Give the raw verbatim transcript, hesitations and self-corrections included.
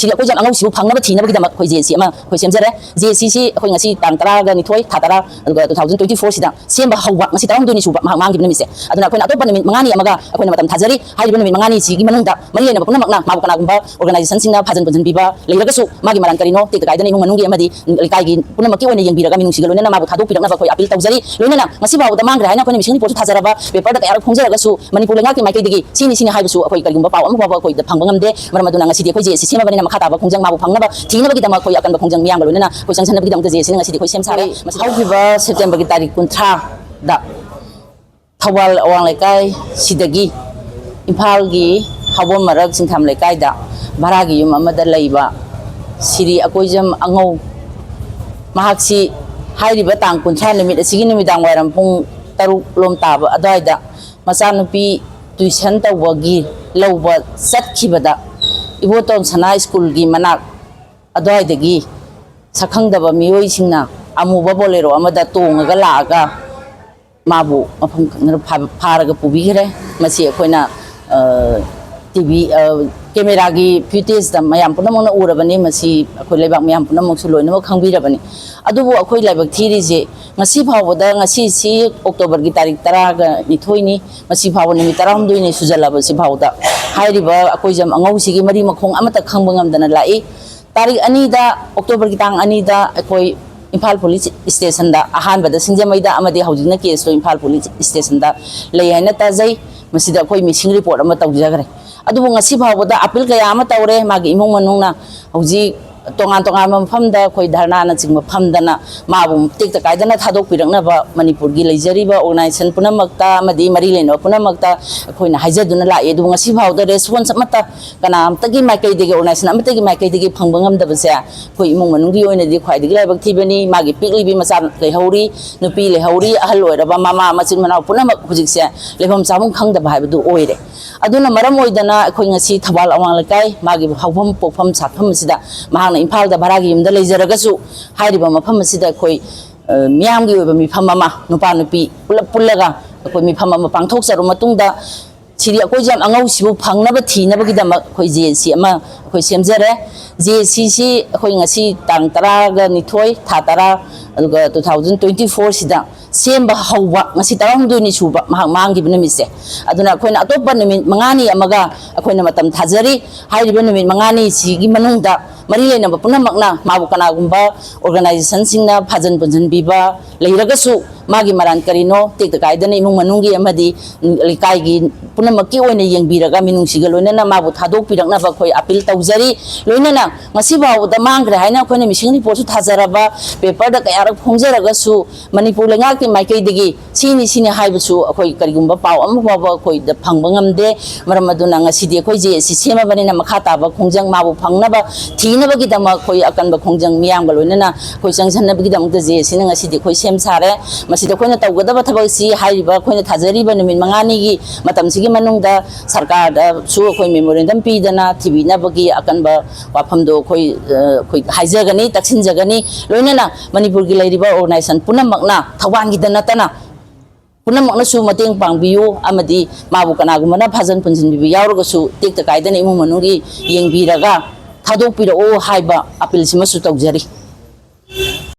ꯁꯤꯗꯤ ꯑꯩꯈꯣꯏꯁꯦ ꯑꯉꯧꯁꯤꯕꯨ ꯐꯪꯅꯕ ꯊꯤꯅꯕꯒꯤꯗꯃꯛ ꯑꯩꯈꯣꯏ ꯖꯦ ꯑꯦꯁ ꯁꯤ ꯑꯃ ꯑꯩꯈꯣꯏ ꯁꯦꯝꯖꯔꯦ꯫ ꯖꯦ ꯑꯦꯁ ꯁꯤꯁꯤ ꯑꯩꯈꯣꯏ ꯉꯁꯤ ꯇꯥꯡ ꯇꯔꯥꯒ ꯅꯤꯊꯣꯏ, ꯊꯥ ꯇꯔꯥ, ꯑꯗꯨꯒ ꯇꯨ ꯊꯥꯎꯖꯟ ꯇ꯭ꯋꯦꯟꯇꯤ ꯐꯣꯔꯁꯤꯗ ꯁꯦꯝꯕ ꯍꯧꯕ, ꯉꯁꯤ ꯇꯔꯥꯍꯨꯝꯗꯣꯏꯅꯤ ꯁꯨꯕ ꯃꯍꯥꯛ ꯃꯥꯡꯈꯤꯕ ꯅꯨꯃꯤꯠꯁꯦ꯫ ꯑꯗꯨꯅ ꯑꯩꯈꯣꯏꯅ ꯑꯇꯣꯞꯄ ꯅꯨꯃꯤꯠ ꯃꯉꯥꯅꯤ ꯑꯃꯒ ꯑꯩꯈꯣꯏꯅ ꯃꯇꯝ ꯊꯥꯖꯔꯤ꯫ ꯍꯥꯏꯔꯤꯕ ꯅꯨꯃꯤꯠ ꯃꯉꯥꯅꯤꯁꯤꯒꯤ ꯃꯅꯨꯡꯗ ꯃꯔꯤ ꯂꯩꯅꯕ ꯄꯨꯝꯅꯃꯛꯅ ꯃꯥꯕꯨ ꯀꯅꯥꯒꯨꯝꯕ ꯑꯣꯔꯒꯅꯥꯏꯖꯦꯁꯟꯁꯤꯡꯅ ꯐꯥꯖꯟ ꯄꯨꯟꯁꯤꯟꯕꯤꯕ ꯂꯩꯔꯒꯁꯨ, ꯃꯥꯒꯤ ꯃꯔꯥꯟ ꯀꯔꯤꯅꯣ ꯇꯦꯛꯇ ꯀꯥꯏꯗꯅ ꯏꯃꯨꯡ ꯃꯅꯨꯡꯒꯤ ꯑꯃꯗꯤ ꯂꯩꯀꯥꯏꯒꯤ ꯄꯨꯝꯅꯃꯛꯀꯤ ꯑꯣꯏꯅ ꯌꯦꯡꯕꯤꯔꯒ ꯃꯤꯅꯨꯡꯁꯤꯒ ꯂꯣꯏꯅꯅ ꯃꯥꯕꯨ ꯊꯥꯗꯣꯛꯄꯤꯔꯛꯅꯕ ꯑꯩꯈꯣꯏ ꯑꯄꯤꯜ ꯇꯧꯖꯔꯤ꯫ ꯂꯣꯏꯅꯅ ꯉꯁꯤ ꯐꯥꯎꯕꯗ ꯃꯥꯡꯈ꯭ꯔꯦ ꯍꯥꯏꯅ ꯑꯩꯈꯣꯏꯅ ꯃꯤꯁꯤꯡ ꯔꯤꯄꯣꯔꯠꯁꯨ ꯊꯥꯖꯔꯕ, ꯄꯦꯄꯔꯗ ꯀꯌꯥꯔꯛ ꯐꯣꯡꯖꯔꯒꯁꯨ ꯃꯅꯤꯄꯨꯔ ꯂꯩꯉꯥꯛꯀꯤ ꯃꯥꯏꯀꯩꯗꯒꯤ ꯁꯤꯅꯤ ꯁꯤꯅꯤ ꯍꯥꯏꯕꯁꯨ ꯑꯩꯈꯣꯏ ꯀꯔꯤꯒꯨꯝꯕ ꯄꯥꯎ ꯑꯃ ꯐꯥꯎꯕ ꯑꯩꯈꯣꯏꯗ ꯐꯪꯕ ꯉꯝꯗꯦ꯫ ꯃꯔꯝ ꯑꯗꯨꯅ ꯉꯁꯤꯗꯤ ꯑꯩꯈꯣꯏ ꯖꯦ ꯑꯦꯁ ꯁꯤ ꯁꯦꯝꯃꯕꯅꯤꯅ ꯃꯈꯥ ꯇꯥꯕ ꯈꯣꯡꯖꯪ ꯃꯥꯕꯨ ꯐꯪꯅꯕ ꯊꯤꯅꯕꯒꯤꯗꯃꯛ ꯑꯩꯈꯣꯏ ꯑꯀꯟꯕ ꯈꯣꯡꯖꯪ ꯃꯤꯌꯥꯝꯒ ꯂꯣꯏꯅꯅ ꯑꯩꯈꯣꯏ ꯆꯪꯁꯤꯟꯅꯕꯒꯤꯗꯃꯛꯇ ꯖꯦ ꯑꯦꯁ ꯁꯤꯅ ꯉꯁꯤꯗꯤ ꯑꯩꯈꯣꯏ ꯁꯦꯝ ꯁꯥꯔꯦ꯫ ꯃꯁꯤ ꯍꯧꯈꯤꯕ ꯁꯦꯞꯇꯦꯝꯕꯔꯒꯤ ꯇꯥꯔꯤꯛ ꯀꯨꯟꯊ꯭ꯔꯥꯗ ꯊꯧꯕꯥꯜ ꯑꯋꯥꯡ ꯂꯩꯀꯥꯏꯁꯤꯗꯒꯤ ꯏꯝꯐꯥꯜꯒꯤ ꯍꯥꯎꯕꯝ ꯃꯔꯛ ꯆꯤꯡꯊꯥꯝ ꯂꯩꯀꯥꯏꯗ ꯚꯔꯥꯒꯤ ꯌꯨꯝ ꯑꯃꯗ ꯂꯩꯕ ꯁꯤꯔꯤ ꯑꯀꯣꯏꯖꯝ ꯑꯉꯧ, ꯃꯍꯥꯛꯁꯤ ꯍꯥꯏꯔꯤꯕ ꯇꯥꯡ ꯀꯨꯟꯊ꯭ꯔꯥ ꯅꯨꯃꯤꯠ ꯑꯁꯤꯒꯤ ꯅꯨꯃꯤꯗꯥꯡ ꯋꯥꯏꯔꯝ ꯄꯨꯡ ꯇꯔꯨꯛ ꯂꯣꯝ ꯇꯥꯕ ꯑꯗꯨꯋꯥꯏꯗ ꯃꯆꯥꯅꯨꯄꯤ ꯇꯨꯏꯁꯟ ꯇꯧꯕꯒꯤ ꯂꯧꯕ ꯆꯠꯈꯤꯕꯗ ꯏꯕꯣꯇꯣꯟ ꯁꯅꯥ ꯁ꯭ꯀꯨꯜꯒꯤ ꯃꯅꯥꯛ ꯑꯗꯨꯋꯥꯏꯗꯒꯤ ꯁꯛꯈꯪꯗꯕ ꯃꯤꯑꯣꯏꯁꯤꯡꯅ ꯑꯃꯨꯕ ꯕꯣꯂꯦꯔꯣ ꯑꯃꯗ ꯇꯣꯡꯉꯒ ꯂꯥꯛꯑꯒ ꯃꯥꯕꯨ ꯃꯐꯝ ꯈꯪꯗꯅ ꯐꯥ-, ꯐꯥꯔꯒ ꯄꯨꯕꯤꯈ꯭ꯔꯦ꯫ ꯃꯁꯤ ꯑꯩꯈꯣꯏꯅ, ꯑ, ꯇꯤ ꯚꯤ, ꯑ, ꯀꯦꯃꯦꯔꯥꯒꯤ ꯐꯨꯇꯦꯖꯇ ꯃꯌꯥꯝ ꯄꯨꯝꯅꯃꯛꯅ ꯎꯔꯕꯅꯤ꯫ ꯃꯁꯤ ꯑꯩꯈꯣꯏ ꯂꯩꯕꯥꯛ ꯃꯌꯥꯝ ꯄꯨꯝꯅꯃꯛꯁꯨ ꯂꯣꯏꯅꯃꯛ ꯈꯪꯕꯤꯔꯕꯅꯤ꯫ ꯑꯗꯨꯕꯨ ꯑꯩꯈꯣꯏ ꯂꯥꯏꯕꯛ ꯊꯤꯔꯤꯁꯦ ꯉꯁꯤ ꯐꯥꯎꯕꯗ, ꯉꯁꯤꯁꯤ ꯑꯣꯛꯇꯣꯕꯔꯒꯤ ꯇꯥꯔꯤꯛ ꯇꯔꯥꯒ ꯅꯤꯊꯣꯏꯅꯤ, ꯉꯁꯤ ꯐꯥꯎꯕ ꯅꯨꯃꯤꯠ ꯇꯔꯥꯍꯨꯝꯗꯣꯏꯅꯤ ꯁꯨꯖꯜꯂꯕꯁꯤ ꯐꯥꯎꯗ ꯍꯥꯏꯔꯤꯕ ꯑꯩꯈꯣꯏꯖꯝ ꯑꯉꯧꯁꯤꯒꯤ ꯃꯔꯤ ꯃꯈꯣꯡ ꯑꯃꯠꯇ ꯈꯪꯕ ꯉꯝꯗꯅ ꯂꯥꯛꯏ꯫ ꯇꯥꯔꯤꯛ ꯑꯅꯤꯗ, ꯑꯣꯛꯇꯣꯕꯔꯒꯤ ꯇꯥꯡ ꯑꯅꯤꯗ ꯑꯩꯈꯣꯏ ꯏꯝꯐꯥꯜ ꯄꯨꯂꯤꯁ ꯁ꯭ꯇꯦꯁꯟꯗ, ꯑꯍꯥꯟꯕꯗ ꯁꯤꯡꯖꯃꯩꯗ ꯑꯃꯗꯤ ꯍꯧꯖꯤꯛꯅ ꯀꯦꯁꯇꯣ ꯏꯝꯐꯥꯜ ꯄꯨꯂꯤꯁ ꯁ꯭ꯇꯦꯁꯟꯗ ꯂꯩ ꯍꯥꯏꯅ ꯇꯥꯖꯩ꯫ ꯃꯁꯤꯗ ꯑꯩꯈꯣꯏ ꯃꯤꯁꯤꯡ ꯔꯤꯄꯣꯔꯠ ꯑꯃ ꯇꯧꯖꯈ꯭ꯔꯦ꯫ ꯑꯗꯨꯕꯨ ꯉꯁꯤ ꯐꯥꯎꯕꯗ ꯑꯄꯤꯜ ꯀꯌꯥ ꯑꯃ ꯇꯧꯔꯦ꯫ ꯃꯥꯒꯤ ꯏꯃꯨꯡ ꯃꯅꯨꯡꯅ ꯍꯧꯖꯤꯛ ꯇꯣꯉꯥꯟ ꯇꯣꯉꯥꯟꯕ ꯃꯐꯝꯗ ꯑꯩꯈꯣꯏ ꯙꯔꯅꯥꯅꯆꯤꯡꯕ ꯐꯝꯗꯅ ꯃꯥꯕꯨ ꯇꯦꯛꯇ ꯀꯥꯏꯗꯅ ꯊꯥꯗꯣꯛꯄꯤꯔꯛꯅꯕ ꯃꯅꯤꯄꯨꯔꯒꯤ ꯂꯩꯖꯔꯤꯕ ꯑꯣꯔꯒꯅꯥꯏꯖꯦꯁꯟ ꯄꯨꯝꯅꯃꯛꯇ ꯑꯃꯗꯤ ꯃꯔꯤ ꯂꯩꯅꯕ ꯄꯨꯝꯅꯃꯛꯇ ꯑꯩꯈꯣꯏꯅ ꯍꯥꯏꯖꯗꯨꯅ ꯂꯥꯛꯏ꯫ ꯑꯗꯨꯕꯨ ꯉꯁꯤ ꯐꯥꯎꯗ ꯔꯦꯁꯄꯣꯟꯁ ꯑꯃꯠꯇ ꯀꯅꯥ ꯑꯃꯠꯇꯒꯤ ꯃꯥꯏꯀꯩꯗꯒꯤ, ꯑꯣꯔꯒꯅꯥꯏꯖꯦꯁꯟ ꯑꯃꯠꯇꯒꯤ ꯃꯥꯏꯀꯩꯗꯒꯤ ꯐꯪꯕ ꯉꯝꯗꯕꯁꯦ ꯑꯩꯈꯣꯏ ꯏꯃꯨꯡ ꯃꯅꯨꯡꯒꯤ ꯑꯣꯏꯅꯗꯤ ꯈ꯭ꯋꯥꯏꯗꯒꯤ ꯂꯥꯏꯕꯛ ꯊꯤꯕꯅꯤ꯫ ꯃꯥꯒꯤ ꯄꯤꯛꯂꯤꯕꯤ ꯃꯆꯥ ꯂꯩꯍꯧꯔꯤ, ꯅꯨꯄꯤ ꯂꯩꯍꯧꯔꯤ, ꯑꯍꯜ ꯑꯣꯏꯔꯕ ꯃꯃꯥ ꯃꯆꯤꯟ ꯃꯅꯥꯎ ꯄꯨꯝꯅꯃꯛ ꯍꯧꯖꯤꯛꯁꯦ ꯂꯩꯐꯝ ꯆꯥꯐꯝ ꯈꯪꯗꯕ ꯍꯥꯏꯕꯗꯨ ꯑꯣꯏꯔꯦ꯫ ꯑꯗꯨꯅ ꯃꯔꯝ ꯑꯣꯏꯗꯅ ꯑꯩꯈꯣꯏ ꯉꯁꯤ ꯊꯧꯕꯥꯜ ꯑꯋꯥꯡ ꯂꯩꯀꯥꯏ, ꯃꯥꯒꯤ ꯍꯧꯐꯝ ꯄꯣꯛꯐꯝ ꯁꯥꯠꯐꯝ ꯑꯁꯤꯗ, ꯃꯍꯥꯛꯅ ꯏꯝꯐꯥꯜꯗ ꯚꯔꯥꯒꯤ ꯌꯨꯝꯗ ꯂꯩꯖꯔꯒꯁꯨ, ꯍꯥꯏꯔꯤꯕ ꯃꯐꯝ ꯑꯁꯤꯗ ꯑꯩꯈꯣꯏ, ꯑ, ꯃꯤꯌꯥꯝꯒꯤ ꯑꯣꯏꯕ ꯃꯤꯐꯝ ꯑꯃ, ꯅꯨꯄꯥ ꯅꯨꯄꯤ ꯄꯨꯂꯞ ꯄꯨꯜꯂꯒ ꯑꯩꯈꯣꯏ ꯃꯤꯐꯝ ꯑꯃ ꯄꯥꯡꯊꯣꯛꯆꯔꯕ ꯃꯇꯨꯡꯗ, ꯁꯤꯗꯤ ꯑꯩꯈꯣꯏꯁꯦ ꯌꯥꯝ ꯑꯉꯧꯁꯤꯕꯨ ꯐꯪꯅꯕ ꯊꯤꯅꯕꯒꯤꯗꯃꯛ ꯑꯩꯈꯣꯏ ꯖꯦ ꯑꯦꯁ ꯁꯤ ꯑꯃ ꯑꯩꯈꯣꯏ ꯁꯦꯝꯖꯔꯦ꯫ ꯖꯦ ꯑꯦꯁ ꯁꯤꯁꯤ ꯑꯩꯈꯣꯏ ꯉꯁꯤ ꯇꯥꯡ ꯇꯔꯥꯒ ꯅꯤꯊꯣꯏ, ꯊꯥ ꯇꯔꯥ, ꯑꯗꯨꯒ ꯇꯨ ꯊꯥꯎꯖꯟ ꯇ꯭ꯋꯦꯟꯇꯤ ꯐꯣꯔꯁꯤꯗ ꯁꯦꯝꯕ ꯍꯧꯕ, ꯉꯁꯤ ꯇꯔꯥꯍꯨꯝꯗꯣꯏꯅꯤ ꯁꯨꯕ ꯃꯍꯥꯛ ꯃꯥꯡꯈꯤꯕ ꯅꯨꯃꯤꯠꯁꯦ꯫ ꯑꯗꯨꯅ ꯑꯩꯈꯣꯏꯅ ꯑꯇꯣꯞꯄ ꯅꯨꯃꯤꯠ ꯃꯉꯥꯅꯤ ꯑꯃꯒ ꯑꯩꯈꯣꯏꯅ ꯃꯇꯝ ꯊꯥꯖꯔꯤ꯫ ꯍꯥꯏꯔꯤꯕ ꯅꯨꯃꯤꯠ ꯃꯉꯥꯅꯤꯁꯤꯒꯤ ꯃꯅꯨꯡꯗ ꯃꯔꯤ ꯂꯩꯅꯕ ꯄꯨꯝꯅꯃꯛꯅ ꯃꯥꯕꯨ ꯀꯅꯥꯒꯨꯝꯕ ꯑꯣꯔꯒꯅꯥꯏꯖꯦꯁꯟꯁꯤꯡꯅ ꯐꯥꯖꯟ ꯄꯨꯟꯁꯤꯟꯕꯤꯕ ꯂꯩꯔꯒꯁꯨ, ꯃꯥꯒꯤ ꯃꯔꯥꯟ ꯀꯔꯤꯅꯣ ꯇꯦꯛꯇ ꯀꯥꯏꯗꯅ ꯏꯃꯨꯡ ꯃꯅꯨꯡꯒꯤ ꯑꯃꯗꯤ ꯂꯩꯀꯥꯏꯒꯤ ꯄꯨꯝꯅꯃꯛꯀꯤ ꯑꯣꯏꯅ ꯌꯦꯡꯕꯤꯔꯒ ꯃꯤꯅꯨꯡꯁꯤꯒ ꯂꯣꯏꯅꯅ ꯃꯥꯕꯨ ꯊꯥꯗꯣꯛꯄꯤꯔꯛꯅꯕ ꯑꯩꯈꯣꯏ ꯑꯄꯤꯜ ꯇꯧꯖꯔꯤ꯫ ꯂꯣꯏꯅꯅ ꯉꯁꯤ ꯐꯥꯎꯕꯗ ꯃꯥꯡꯈ꯭ꯔꯦ ꯍꯥꯏꯅ ꯑꯩꯈꯣꯏꯅ ꯃꯤꯁꯤꯡ ꯔꯤꯄꯣꯔꯠꯁꯨ ꯊꯥꯖꯔꯕ, ꯄꯦꯄꯔꯗ ꯀꯌꯥꯔꯛ ꯐꯣꯡꯖꯔꯒꯁꯨ ꯃꯅꯤꯄꯨꯔ ꯂꯩꯉꯥꯛꯀꯤ ꯃꯥꯏꯀꯩꯗꯒꯤ ꯁꯤꯅꯤ ꯁꯤꯅꯤ ꯍꯥꯏꯕꯁꯨ ꯑꯩꯈꯣꯏ ꯀꯔꯤꯒꯨꯝꯕ ꯄꯥꯎ ꯑꯃ ꯐꯥꯎꯕ ꯑꯩꯈꯣꯏꯗ ꯐꯪꯕ ꯉꯝꯗꯦ꯫ ꯃꯔꯝ ꯑꯗꯨꯅ ꯉꯁꯤꯗꯤ ꯑꯩꯈꯣꯏ ꯖꯦ ꯑꯦꯁ ꯁꯤ ꯁꯦꯝꯃꯕꯅꯤꯅ ꯃꯈꯥ ꯇꯥꯕ ꯈꯣꯡꯖꯪ ꯃꯥꯕꯨ ꯐꯪꯅꯕ ꯊꯤꯅꯕꯒꯤꯗꯃꯛ ꯑꯩꯈꯣꯏ ꯑꯀꯟꯕ ꯈꯣꯡꯖꯪ ꯃꯤꯌꯥꯝꯒ ꯂꯣꯏꯅꯅ ꯑꯩꯈꯣꯏ ꯆꯪꯁꯤꯟꯅꯕꯒꯤꯗꯃꯛꯇ ꯖꯦ ꯑꯦꯁ ꯁꯤꯅ ꯉꯁꯤꯗꯤ ꯑꯩꯈꯣꯏ ꯁꯦꯝ ꯁꯥꯔꯦ꯫ ꯃꯁꯤꯗ ꯑꯩꯈꯣꯏꯅ ꯇꯧꯒꯗꯕ ꯊꯕꯛꯁꯤ ꯍꯥꯏꯔꯤꯕ ꯑꯩꯈꯣꯏꯅ ꯊꯥꯖꯔꯤꯕ ꯅꯨꯃꯤꯠ ꯃꯉꯥꯅꯤꯒꯤ ꯃꯇꯝꯁꯤꯒꯤ ꯃꯅꯨꯡꯗ ꯁꯔꯀꯥꯔꯗꯁꯨ ꯑꯩꯈꯣꯏ ꯃꯦꯃꯣꯔꯦꯟꯗꯝ ꯄꯤꯗꯅ ꯊꯤꯕꯤꯅꯕꯒꯤ ꯑꯀꯟꯕ ꯋꯥꯐꯝꯗꯣ ꯑꯩꯈꯣꯏ, ꯑ, ꯑꯩꯈꯣꯏ ꯍꯥꯏꯖꯒꯅꯤ, ꯇꯛꯁꯤꯟꯖꯒꯅꯤ꯫ ꯂꯣꯏꯅꯅ ꯃꯅꯤꯄꯨꯔꯒꯤ ꯂꯩꯔꯤꯕ ꯑꯣꯔꯒꯅꯥꯏꯖꯦꯁꯟ ꯄꯨꯝꯅꯃꯛꯅ ꯊꯧꯕꯥꯜꯒꯤꯗ ꯅꯠꯇꯅ ꯄꯨꯝꯅꯃꯛꯅꯁꯨ ꯃꯇꯦꯡ ꯄꯥꯡꯕꯤꯌꯨ, ꯑꯃꯗꯤ ꯃꯥꯕꯨ ꯀꯅꯥꯒꯨꯝꯕꯅ ꯐꯥꯖꯟ ꯄꯨꯟꯁꯤꯟꯕꯤꯕ ꯌꯥꯎꯔꯒꯁꯨ ꯇꯦꯛꯇ ꯀꯥꯏꯗꯅ ꯏꯃꯨꯡ ꯃꯅꯨꯡꯒꯤ ꯌꯦꯡꯕꯤꯔꯒ ꯊꯥꯗꯣꯛꯄꯤꯔꯛꯎ ꯍꯥꯏꯕ ꯑꯄꯤꯜꯁꯤꯃꯁꯨ ꯇꯧꯖꯔꯤ꯫